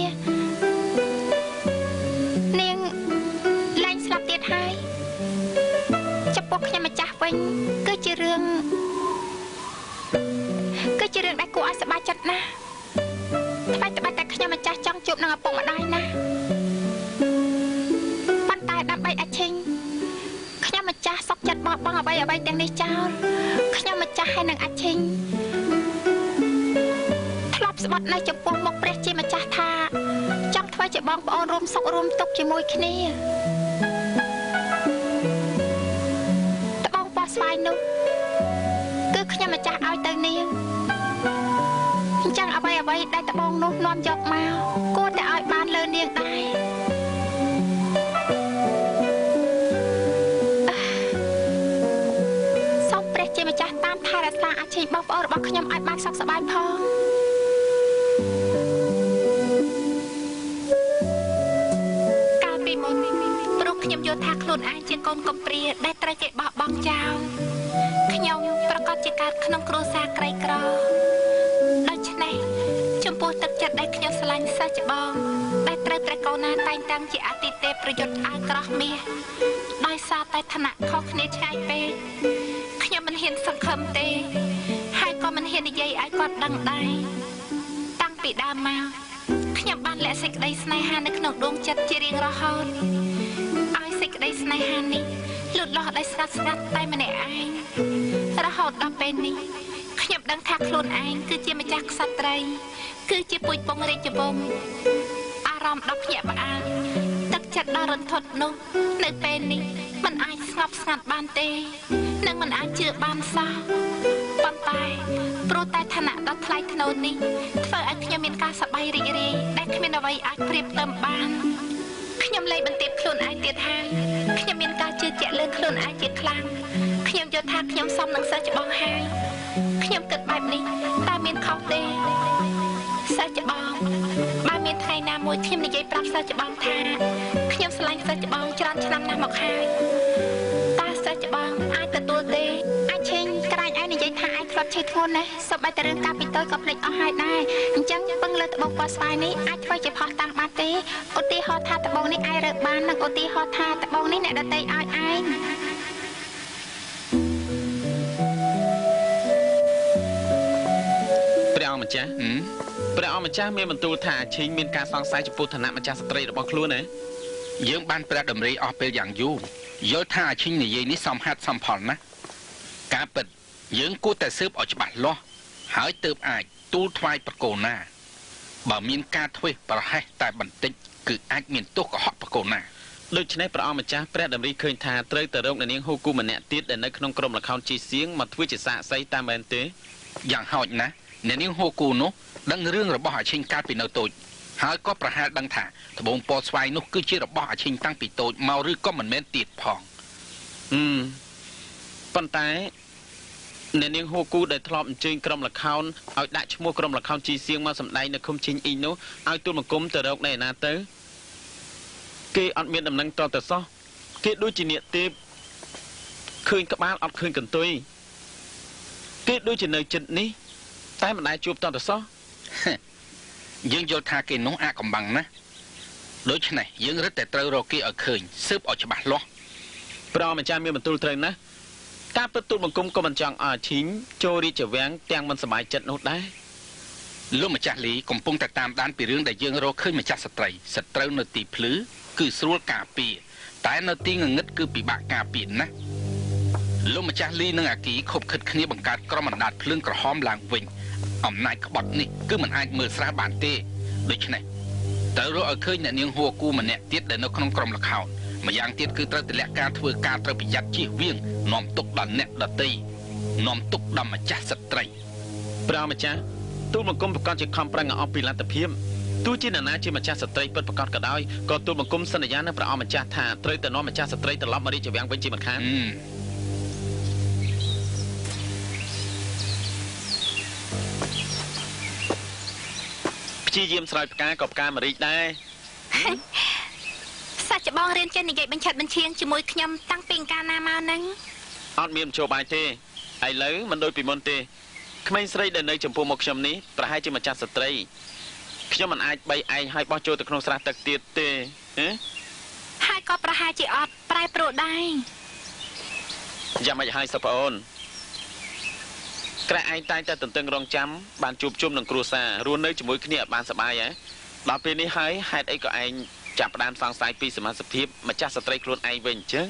នាងលែងស្លាប់ទៀតហើយចំពោះខ្ញុំម្ចាស់វិញគឺជារឿងដែលគួរឲ្យសប្បាយចិត្តណាស់ថ្មីត្បិតតែខ្ញុំម្ចាស់ចង់ជួបនឹងឪពុកម្ដាយណាស់ប៉ុន្តែដើម្បីអាឈិញខ្ញុំម្ចាស់សុខចិត្តបោះបង់អ្វីៗទាំងនេះចោលខ្ញុំម្ចាស់ហើយនឹងអាឈិញធ្លាប់ស្បត់នៅចំពោះមុខព្រះជាម្ចាស់ថាចង់ធ្វើជាបងប្អូនរួមសុខរួមទុក្ខជាមួយគ្នាត្បូងពណ៌ស្វាយនោះគឺខ្ញុំម្ចាស់ឲ្យទៅនាងអញ្ចឹងអ្វីដែលត្បូងនោះនាំយកមកគួរតែឲ្យបានលើនាងដែរសូមព្រះជាម្ចាស់តាមថែរក្សាអាជីពបងប្អូនរបស់ខ្ញុំឲ្យបានសុខសប្បាយផងកាលពីមុនព្រោះខ្ញុំយល់ថាខ្លួនឯងជាកូនកំព្រាដែលត្រូវគេបោះបង់ចោលខ្ញុំប្រកាសជាកើតក្នុងគ្រួសារក្រីក្រដូច្នេះចំពោះទឹកចិត្តដែលខ្ញុំស្រឡាញ់សិស្សច្បងដែលត្រូវព្រះកូនណាតែងតាំងជាអតិទេពប្រយុទ្ធអាវក្រោះមាសដោយសារតែឋានៈខុសគ្នាឆ្ងាយពេកខ្ញុំមិនហ៊ានសង្ឃឹមទេហើយក៏មិនហ៊ាននិយាយឲ្យគាត់ដឹងដែរតាំងពីដើមមកខ្ញុំបានលាក់សេចក្តីស្នេហានៅក្នុងដួងចិត្តជារៀងរហូតឲ្យសេចក្តីស្នេហានេះលូតលាស់ដោយស្ងាត់ស្ងាត់តែម្នាក់ឯងរហូតដល់ពេលនេះខ្ញុំដឹងថាខ្លួនឯងគឺជាម្ចាស់ក្សត្រីគឺជាពូជពងរាជវង្សអារម្មណ៍ដ៏ភ្ញាក់ផ្អើលទឹកចិត្តដ៏រន្ធត់នោះនៅពេលនេះមិនអាចស្ងប់ស្ងាត់បានទេនិងមិនអាចជឿបានសោះប៉ុន្តែព្រោះតែឋានៈដ៏ថ្លៃថ្នូរនេះធ្វើឲ្យខ្ញុំមានការសប្បាយរីករាយដែលគ្មានអ្វីអាចប្រៀបផ្ទឹមបានខ្ញុំលែងបន្ទាបខ្លួនឯងទៀតហើយខ្ញុំមានការជឿជាក់លើខ្លួនឯងជាខ្លាំងខ្ញុំយល់ថាខ្ញុំសមនឹងសិស្សច្បងហើយខ្ញុំគិតបែបនេះតើមានខុសទេសិស្សច្បងបើមានថ្ងៃណាមួយខ្ញុំនិយាយប្រាប់សិស្សច្បងថាខ្ញុំស្រឡាញ់សិស្សច្បងច្រើនឆ្នាំណាស់មកហើយតើសិស្សច្បងអាចទទួលទេអាចឆេងក្រែងឯងនិយាយថាឯងធ្លាប់ឈឺធ្ងន់ណាស់សូម្បីតែរឿងកាលពីតូចក៏ភ្លេចអស់ហើយដែរអញ្ចឹងពឹងលើត្បូងពណ៌ស្វាយនេះអាចធ្វើជាផុសតាំងបានទេឧទាហរណ៍ថាត្បូងនេះឯងរើបាននិងឧទាហរណ៍ថាត្បូងនេះអ្នកដទៃឲ្យឯងព្រះអង្គម្ចាស់ព្រះអង្គម្ចាស់មានបន្ទូលថាឈីងមានការសង្ស័យចំពោះឋានៈម្ចាស់ស្ត្រីរបស់ខ្លួនណាយើងបានព្រះតម្រិះអស់ពេលយ៉ាងយូរយល់ថាអាឈីងនិយាយនេះសមហេតុសមផលណាស់ការពិតយើងគួរតែស៊ើបឲ្យច្បាស់លាស់ហើយទើបអាចទូលថ្វាយប្រកូនណាបើមានការធ្វេសប្រហែសតែបន្តិចគឺអាចមានទោសកុហកប្រកូនណាដូច្នេះព្រះអង្គម្ចាស់ព្រះតម្រិះឃើញថាត្រូវទៅរកនាងហ៊ូគូម្នាក់ទៀតដែលនៅក្នុងក្រុមល្ខោនជីសៀងមកធ្វើជាសាក្សីតាមមែនទេយ៉ាងហោចណាស់អ្នកនាងហ៊ូគូនោះដឹងរឿងរបស់អាឈិញកាលពីនៅតូចហើយក៏ប្រហែលដឹងថាត្បូងពណ៌ស្វាយនោះគឺជារបស់អាឈិញតាំងពីតូចមកឬក៏មិនមែនទៀតផងប៉ុន្តែអ្នកនាងហ៊ូគូដែលធ្លាប់អញ្ជើញក្រុមល្ខោនឲ្យដាក់ឈ្មោះក្រុមល្ខោនជីសៀងមកសម្ដែងនៅឃុំឈិញអ៊ីងនោះឲ្យទូលបង្គំទៅរកនៅឯណាទៅគេអត់មានដំណឹងតទៅសោះគេដូចជាអ្នកទេពឃើញក្បាលអត់ឃើញកន្ទុយគេដូចជានៅចិត្តនេះតែមិនដែលជួបតទៅសោះយើងយល់ថាគេនោះអាកំបាំងណាស់ដូច្នេះយើងរឹតតែត្រូវរកគេឲ្យឃើញស៊ើបឲ្យច្បាស់លាស់ ព្រះម្ចាស់មានបន្ទូលត្រូវណាស់ការពិតទូលបង្គំក៏មិនចង់ឲ្យអាឈីងចូលរាជវាំងទាំងមិនសប្បាយចិត្តនោះដែរលោកម្ចាស់លីកំពុងតែតាមដានពីរឿងដែលយើងរកឃើញម្ចាស់ស្ត្រីសត្រូវនៅទីភ្លឺគឺស្រួលការពារតែនៅទីងងឹតគឺពិបាកការពារណាស់លោកម្ចាស់លីនិងអាគីខົບខិតគ្នាបង្កើតក្រុមអណ្ដាតភ្លើងក្រហមឡើងវិញអំណាចក្បត់នេះគឺមិនអាចមើលស្រាលបានទេដូច្នេះត្រូវរកឲ្យឃើញអ្នកនាងហួរគូម្នាក់ទៀតដែលនៅក្នុងក្រុមល្ខោនម្យ៉ាងទៀតគឺត្រូវទម្លាក់ការធ្វើការត្រូវប្រយ័ត្នជៀសវាងនាំទុកដល់អ្នកដទៃនាំទុកដល់ម្ចាស់ស្ត្រីព្រះម្ចាស់ទូលបង្គំប្រកាសជាខំប្រឹងឲ្យអស់ពីលទ្ធភាពទោះជានរណាជាម្ចាស់ស្ត្រីពិតប្រាកដក៏ដោយក៏ទូលបង្គំសន្យានឹងព្រះអង្គម្ចាស់ថាត្រូវតែនាំម្ចាស់ស្ត្រីត្រឡប់មករាជវាំងវិញជាមិនខានព្យាយាមស្រោចផ្កាក៏ផ្កាមរីកដែរសាច់ច្បងរៀនចេះនិយាយបញ្ឆិតបញ្ឆៀងជាមួយខ្ញុំតាំងពីកាលណាមកហ្នឹងអត់មានមធ្យោបាយទេឥឡូវមិនដូចពីមុនទេក្មេងស្រីដែលនៅចំពោះមុខខ្ញុំនេះប្រហែលជាម្ចាស់ស្ត្រីខ្ញុំមិនអាចបីឯងឲ្យបោះចូលទៅក្នុងស្រះទឹកទៀតទេហើយក៏ប្រហែលជាអត់ប្រែប្រួលដែរយ៉ាងម៉េចហើយសិប្អូនក្រែឯងតែងតែទន្ទឹងរង់ចាំបានជួបជុំនឹងគ្រួសាររស់នៅជាមួយគ្នាឲ្យបានសប្បាយហ៎ដល់ពេលនេះហើយហេតុអីក៏ឯងចាប់ផ្ដើមសង្ស័យពីសមាជិកម្ចាស់ស្ត្រីខ្លួនឯងវិញអញ្ចឹង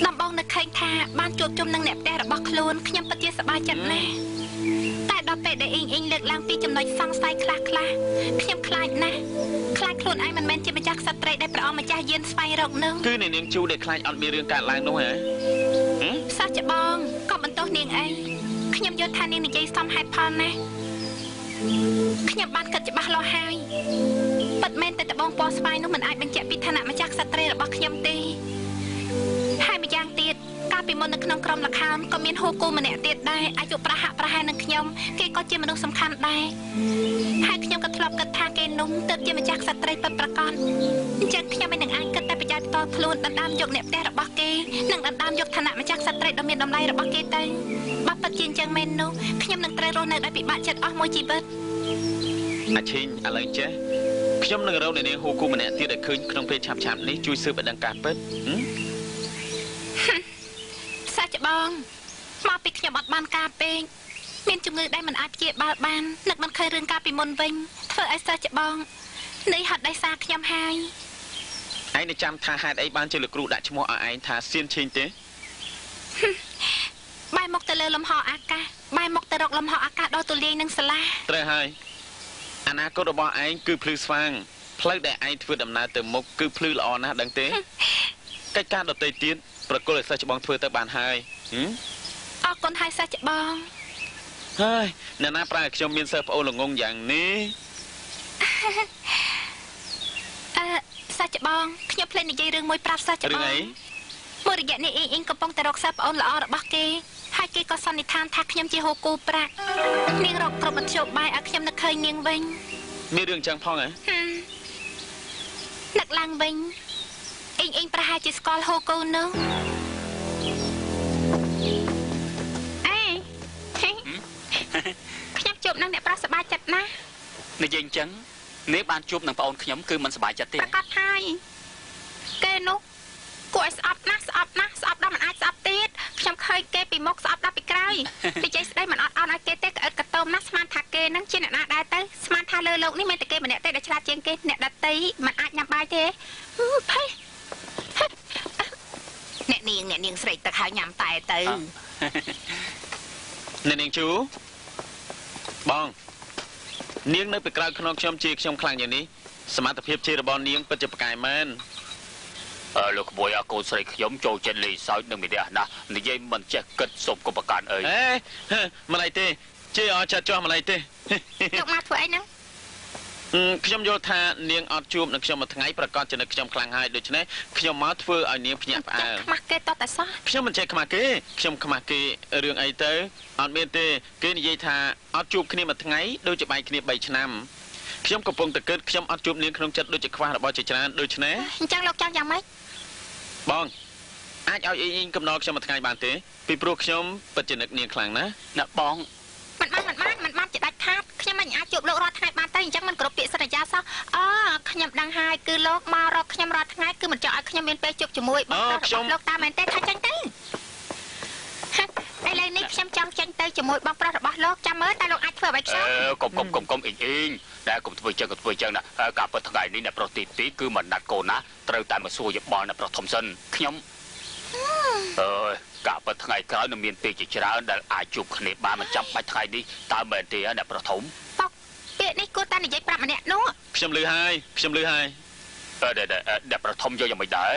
ដំបងនឹកឃើញថាបានជួបជុំនឹងអ្នកផ្ទះរបស់ខ្លួនខ្ញុំពិតជាសប្បាយចិត្តណាស់តែដល់ពេលដែលអ៊ីងអ៊ីងលើកឡើងពីចំណុចសង្ស័យខ្លះខ្លះខ្ញុំខ្លាចណាស់ខ្លាចខ្លួនឯងមិនមែនជាម្ចាស់ស្ត្រីដែលព្រះអង្គម្ចាស់យានស្វែងរកនឹងគឺអ្នកនាងជូដែលខ្លាចអត់មានរឿងកើតឡើងនោះហ៎សាច់ច្បងក៏បន្ទោសនាងអីខ្ញុំយល់ថានាងនិយាយសមហេតុផលណាស់ខ្ញុំបានគិតច្បាស់លាស់ហើយពិតមែនតែដបងពណ៌ស្វាយនោះមិនអាចបញ្ជាក់ពីឋានៈម្ចាស់ស្ត្រីរបស់ខ្ញុំទេហើយម្យ៉ាងទៀតកាលពីមុននៅក្នុងក្រុមល្ខោនក៏មានហូគូម្នាក់ទៀតដែរអាយុប្រហាក់ប្រហែលនឹងខ្ញុំគេក៏ជាមនុស្សសំខាន់ដែរហើយខ្ញុំក៏ធ្លាប់គិតថាគេនោះទើបជាម្ចាស់ស្ត្រីពិតប្រាកដអញ្ចឹងខ្ញុំមិននឹងអាចគិតតែប្រយោជន៍ផ្ទាល់ខ្លួនដណ្ដើមយកអ្នកផ្ទះរបស់គេនិងដណ្ដើមយកឋានៈម្ចាស់ស្ត្រីដ៏មានតម្លៃរបស់គេទៅបើពិតជាអញ្ចឹងមែននោះខ្ញុំនឹងត្រូវរស់នៅដោយពិបាកចិត្តអស់មួយជីវិតអាឈីងឥឡូវចេះខ្ញុំនឹងរកអ្នកនាងហូគូម្នាក់ទៀតឲ្យឃើញក្នុងពេលឆាប់ៗនេះជួយស៊ើបឲ្យដឹងការពិតសាច់ច្បងមកពីខ្ញុំអត់បានការពេកមានជំងឺដែលមិនអាចព្យាបាលបាននឹកមិនឃើញរឿងការពីមុនវិញធ្វើឲ្យសាច់ច្បងនេះហត់ដោយសារខ្ញុំហើយឯងនៅចាំថាហេតុអីបានជាលោកគ្រូដាក់ឈ្មោះឲ្យឯងថាសៀនឈីងទេបែរមកទៅលើលំហអាកាសបែរមកទៅរកលំហអាកាសដ៏ទូលាយនិងស្រឡះត្រូវហើយអនាគតរបស់ឯងគឺភ្លឺស្វាងផ្លូវដែលឯងធ្វើដំណើរទៅមុខគឺភ្លឺល្អណាស់ដឹងទេកិច្ចការដទៃទៀតប្រគល់ឲ្យសិស្សច្បងធ្វើទៅបានហើយអរគុណហើយសិស្សច្បងហើយអ្នកណាប្រើឲ្យខ្ញុំមានសិស្សប្អូនល្ងងយ៉ាងនេះអឺសិស្សច្បងខ្ញុំភ្លេចនិយាយរឿងមួយប្រាប់សិស្សច្បងមួយរយៈនេះអ៊ីងអ៊ីងកំពុងតែរកសិស្សប្អូនល្អរបស់គេហើយគេក៏សន្និដ្ឋានថាខ្ញុំជាហូគូប្រាក់នាងរកគ្រប់មធ្យោបាយឲ្យខ្ញុំនឹកឃើញនាងវិញមានរឿងចឹងផងហ៎នឹកឡើងវិញអ៊ីងអ៊ីងប្រហែលជាស្គាល់ហូគូនោះអេខ្ញុំជួបនឹងអ្នកប្រុសសប្បាយចិត្តណាស់និយាយអញ្ចឹងនាងបានជួបនឹងប្អូនខ្ញុំគឺមិនសប្បាយចិត្តទេប្រកាសហើយគេនោះគួរឲ្យស្អប់ណាស់ស្អប់ណាស់ស្អប់ដល់មិនអាចស្អប់ទៀតខ្ញុំឃើញគេពីមុខស្អប់ដល់ពីក្រោយនិយាយស្ដីមិនអត់អន់ឲ្យគេទេក្អិតកតោមណាស់ស្មានថាគេនឹងជាអ្នកណាដែរទៅស្មានថាលើលោកនេះមានតែគេម្នាក់ទេដែលឆ្លាតជាងគេអ្នកដទៃមិនអាចញ៉ាំបាយទេភ័យអ្នកនាងស្រេកទឹកហើយញ៉ាំតែទៅអ្នកនាងជូបងនាងនៅពីក្រៅខ្នងខ្ញុំជាខ្ញុំខ្លាំងយ៉ាងនេះសមត្ថភាពជារបស់នាងពិតជាប្រកែមែនលោកក្មួយអកូនស្រីខ្ញុំចូលចិត្តលេងសើចនឹងមីរះណាស់និយាយមិនចេះគិតសុំកុំប្រកាន់អីហេមិនអីទេជេអត់ចាត់ចោះមិនអីទេលោកមកធ្វើអីហ្នឹងខ្ញុំយល់ថានាងអត់ជួបនឹងខ្ញុំមួយថ្ងៃប្រកាសជានឹងខ្ញុំខ្លាំងហើយដូច្នេះខ្ញុំមកធ្វើឲ្យនាងភ្ញាក់ផ្អើលខ្មាស់គេតតែសោះខ្ញុំមិនចេះខ្មាស់គេខ្ញុំខ្មាស់គេរឿងអីទៅអត់មានទេគេនិយាយថាអត់ជួបគ្នាមួយថ្ងៃដូចជាបែកគ្នា3ឆ្នាំខ្ញុំកំពុងតែគិតខ្ញុំអត់ជួបនាងក្នុងចិត្តដូចជាខ្វះរបស់ជាច្រើនដូច្នេះអញ្ចឹងលោកចង់យ៉ាងម៉េចបងអាចឲ្យអ៊ីងកំណត់ខ្ញុំមួយថ្ងៃបានទេពីព្រោះខ្ញុំពិតជានឹកនាងខ្លាំងណាស់ណាបងមិនបានមិនបានមិនបានជាដាច់ខាត ខ្ញុំមិនអាចជួបលោករាល់ថ្ងៃបានទេអញ្ចឹងមិនគ្រប់ពាក្យសន្យាសោះអូខ្ញុំដឹងហើយគឺលោកមករកខ្ញុំរាល់ថ្ងៃគឺមិនចង់ឲ្យខ្ញុំមានពេលជួបជាមួយបងប្រុសរបស់លោកតាមមែនទេថាចេញទៅឥឡូវនេះខ្ញុំចង់ចេញទៅជាមួយបងប្រុសរបស់លោកចាំមើលតើលោកអាចធ្វើអ្វីខ្ញុំ កុំកុំកុំកុំអ៊ីងអ៊ីងដែលកុំធ្វើចឹងកុំធ្វើចឹងណាការពិតថ្ងៃនេះអ្នកប្រុសទី2គឺមិនណាត់កូនណាត្រូវតែមកសួរយោបល់អ្នកប្រុសធំសិនខ្ញុំអើយការពិតថ្ងៃក្រោយនឹងមានពេលជាច្រើនដែលអាចជួបគ្នាបានមិនចាំបាច់ថ្ងៃនេះតើមែនទេអ្នកប្រុសធំប៉ុកពាក្យនេះគួរតែនិយាយប្រាប់ម្នាក់នោះ ខ្ញុំលឺហើយខ្ញុំលឺហើយ អឺអ្នកប្រុសធំយកយ៉ាងម៉េចដែរ